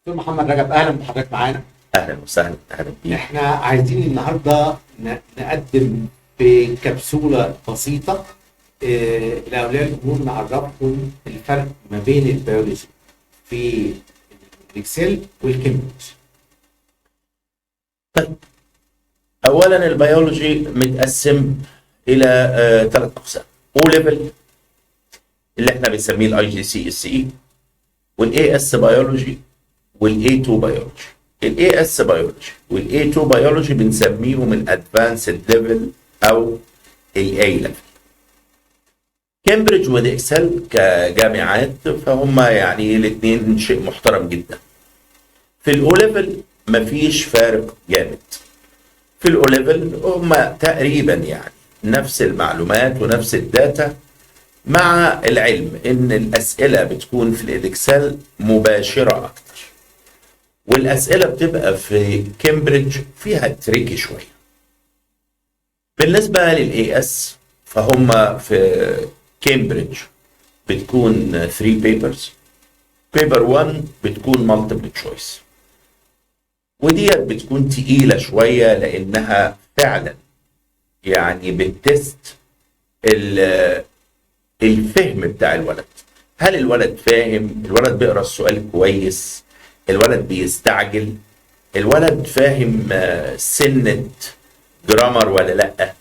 دكتور محمد رجب، اهلا بحضرتك معانا. اهلا وسهلا، اهلا بيك. احنا عايزين النهارده نقدم بكبسوله بسيطة لاولياء الامور، نعرفهم الفرق ما بين البيولوجي في ال Edexcel والكامبريدج. طيب، اولا البيولوجي متقسم الى ثلاث اقسام: O level اللي احنا بنسميه الاي جي سي اس اي، وال AS biology، وال A 2 biology. ال AS biology وال A 2 بيولوجي بنسميهم ال advanced level او ال A level. كامبريدج و Edexcel كجامعات فهم يعني الاثنين شيء محترم جدا. في ال O level مفيش فارق جامد. في ال O level هم تقريبا يعني نفس المعلومات ونفس ال data، مع العلم ان الاسئلة بتكون في ال Edexcel مباشرة اكتر، والاسئلة بتبقى في كامبريدج فيها tricky شويه. بالنسبة لل AS فهم في كامبريدج بتكون 3 papers. paper 1 بتكون multiple choice، وديت بتكون تقيلة شوية لأنها فعلا يعني بت test الفهم بتاع الولد. هل الولد فاهم؟ الولد بيقرا السؤال كويس؟ الولد بيستعجل؟ الولد فاهم سنة grammar ولا لأ؟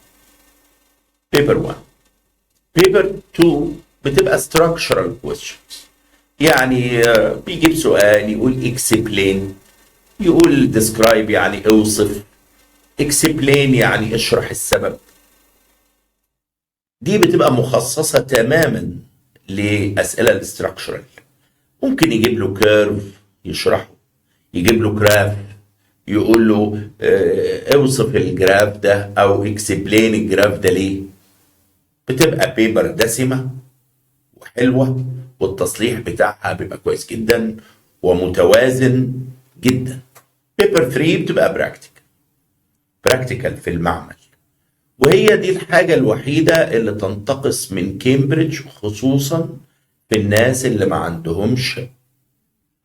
paper 1. paper 2 بتبقى structural questions، يعني بيجيب سؤال يقول explain، يقول describe يعني اوصف، explain يعني اشرح السبب. دي بتبقى مخصصة تماما لأسئلة ال structural. ممكن يجيب له curve يشرحه، يجيب له graph يقول له اوصف ال graph ده او explain ال graph ده ليه. بتبقى paper دسمة وحلوة، والتصليح بتاعها بيبقى كويس جدا ومتوازن جدا. paper 3 بتبقى practical، practical في المعمل، وهي دي الحاجة الوحيدة اللي تنتقص من كامبريدج، خصوصا في الناس اللي ما عندهمش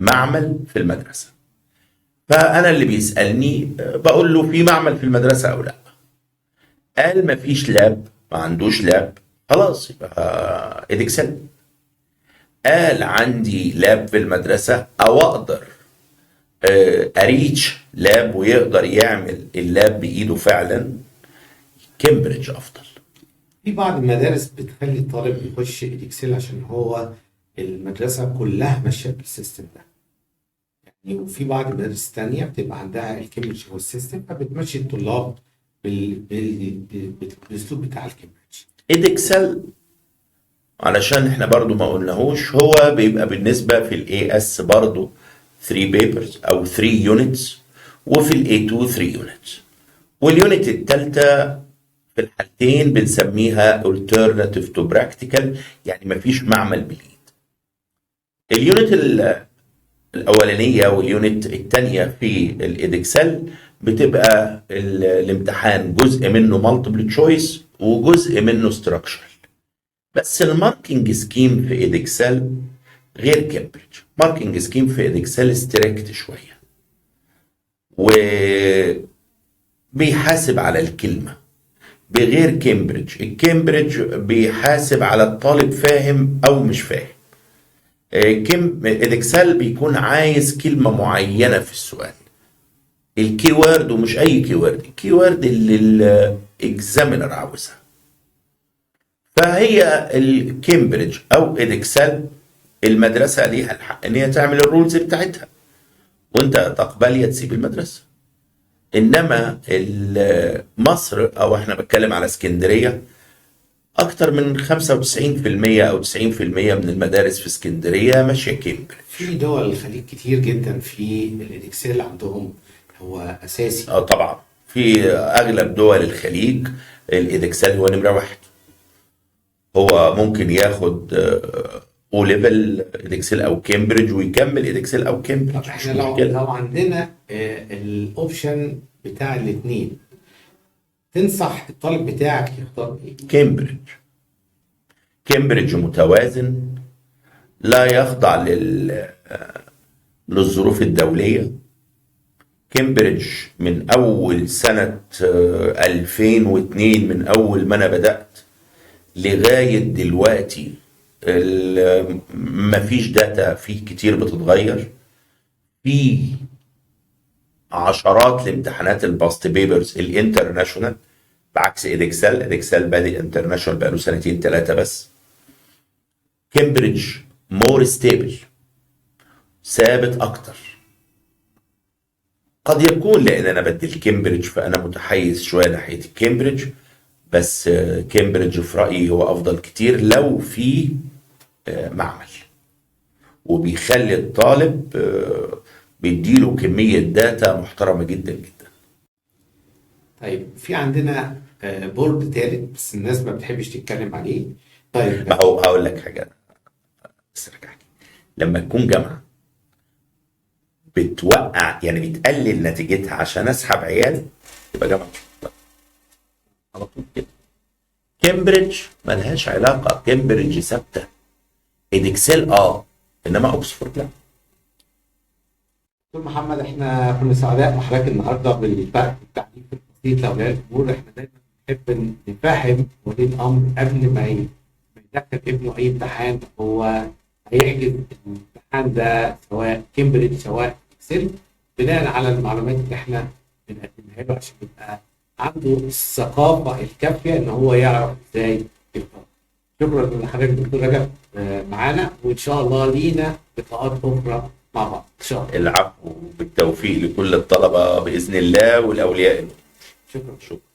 معمل في المدرسة. فأنا اللي بيسألني بقول له في معمل في المدرسة أو لا. قال ما فيش lab، ما عندوش lab، خلاص يبقى Edexcel. قال عندي lab في المدرسة أو أقدر أ reach lab ويقدر يعمل ال lab بإيده فعلا، كامبريدج أفضل. في بعض المدارس بتخلي الطالب يخش Edexcel عشان هو المدرسة كلها ماشية بال system ده يعني، وفي بعض المدارس التانية بتبقى عندها الكامبريدج هو ال system، فبتمشي الطلاب بالاسلوب بتاع الكامبريدج. Edexcel علشان احنا برضو ما قلناهوش، هو بيبقى بالنسبة في ال AS برضو 3 papers او 3 units، وفي ال A 2 3 units، وال unit الثالثة في الحالتين بنسميها alternative to practical، يعني مفيش معمل بالايد. ال unit الاولانية وال unit الثانية في ال Edexcel بتبقى الامتحان جزء منه multiple choice وجزء منه structural، بس ال marking scheme في Edexcel غير كامبريدج. marking scheme في Edexcel strict شوية وبيحاسب على الكلمه، بغير كامبريدج. الكامبريدج بيحاسب على الطالب فاهم او مش فاهم. كم Edexcel بيكون عايز كلمة معينة في السؤال، ال keyword، ومش اي keyword، ال keyword اللي ال examiner عاوزها. فهي الكامبريدج او Edexcel المدرسة ليها الحق ان هي تعمل ال rules بتاعتها، وانت تقبل يا تسيب المدرسه. انما مصر او احنا بتكلم على اسكندريه، اكتر من 95% او 90% من المدارس في اسكندرية ماشية كامبريدج. في دول الخليج كتير جدا في ال Edexcel عندهم هو اساسي. اه طبعا، في اغلب دول الخليج ال Edexcel هو نمره واحد. هو ممكن ياخد O level Edexcel او كامبريدج ويكمل Edexcel او كامبريدج. طب مش احنا لو مشكله. لو عندنا ال option بتاع الاثنين، تنصح الطالب بتاعك يختار ايه؟ كامبريدج. كامبريدج متوازن، لا يخضع لل للظروف الدولية. كامبريدج من أول سنة 2002، من أول ما أنا بدأت لغاية دلوقتي مفيش data فيه كتير بتتغير. في عشرات الامتحانات ال past papers ال international، بعكس Edexcel. Edexcel بادئ international بقاله سنتين ثلاثة بس. كامبريدج more stable، ثابت اكتر. قد يكون لان انا بدي الكامبريدج فانا متحيز شوية ناحية الكامبريدج، بس كامبريدج في رايي هو افضل كتير لو في معمل، وبيخلي الطالب بيديله كمية data محترمه جدا جدا. طيب في عندنا board ثالث بس الناس ما بتحبش تتكلم عليه. طيب ما هو هقول لك حاجة بس ارجع، لما تكون جامعه بتوقع يعني بتقلل نتيجتها عشان اسحب عيال، تبقى جامعه على طول كده. كامبريدج ملهاش علاقة، كامبريدج ثابتة، Edexcel انما اوكسفورد لا. دكتور محمد، احنا كنا سعداء بحضرتك النهارده بالفرق التعريف البسيط لاولياء الامور. احنا دايما بنحب نفهم ولي الامر قبل ما يدخل ابنه اي امتحان، هو هيحجز الامتحان ده سواء كامبريدج سواء Edexcel، بناء على المعلومات اللي احنا بنقدمها له عشان يبقى عنده الثقافة الكافيه ان هو يعرف ازاي يختار. شكرا لحضرتك دكتور رجب معانا، وان شاء الله لينا لقاءات اخرى مع بعض ان شاء الله. العفو، بالتوفيق لكل الطلبة باذن الله والاولياء. شكرا. شكرا.